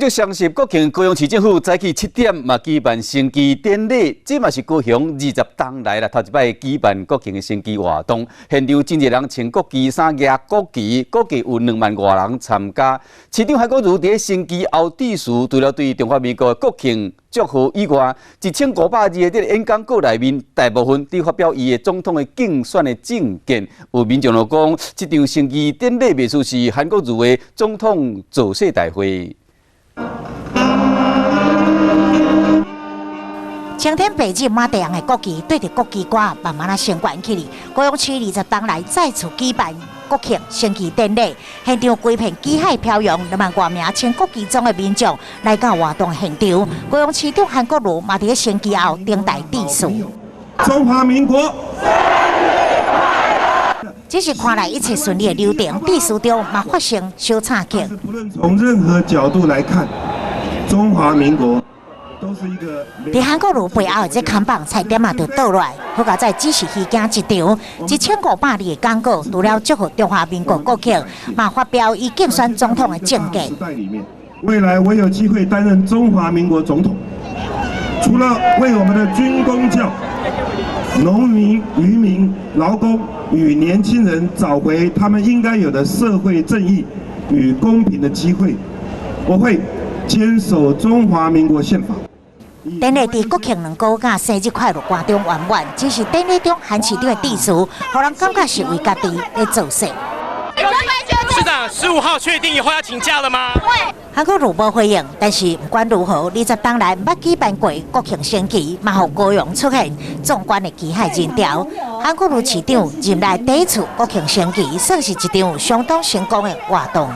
就相信國慶高雄市政府早起7點嘛舉辦升旗典禮，這嘛是高雄20冬來啦頭一擺舉辦國慶的升旗活動。現場真濟人穿國旗衫、舉國旗，估計有2萬外人參加。市長韓國瑜佇升旗後致辭，除了對中華民國的國慶祝賀以外，1500字的這个演講稿內面，大部分佇發表伊的總統的競選的政見。有民眾就講，這場升旗典禮袂輸是韓國瑜的總統造勢大會。青天白日滿地紅的國旗，對著國旗桿慢慢仔升懸起來。高雄市20冬來再次舉辦國慶升旗典禮，現場規片旗海飄揚，2萬外名穿國旗裝的民眾來到活動現場。高雄市長韓國瑜嘛佇咧升旗後登台致辭。中華民國。只是看來一切順利的流程，致辭中嘛發生小插曲。不論從任何角度來看，中華民國都是一個。佇韓國瑜背後的這看板菜點仔就倒落來，好佳哉只是虛驚一場。1500字的講稿，除了祝賀中華民國國慶，嘛發表伊競選總統的政見。未來我有機會擔任中華民國總統，除了為我們的軍公教、農民、漁民、勞工與年輕人找回他們應該有的社會正義與公平的機會，我會堅守中華民國憲法。典禮佇國慶兩個月生日快樂歌中圓滿，只是典禮中韓市長的致辭，予人感覺是為家己咧造勢。市長，15號確定以後要請假了嗎？韓國瑜無回應，但是不管如何，20冬來毋捌舉辦過國慶升旗，嘛予高雄出現壯觀的旗海人潮。韓國瑜市長任內第一次國慶升旗，算是一場相當成功的活動。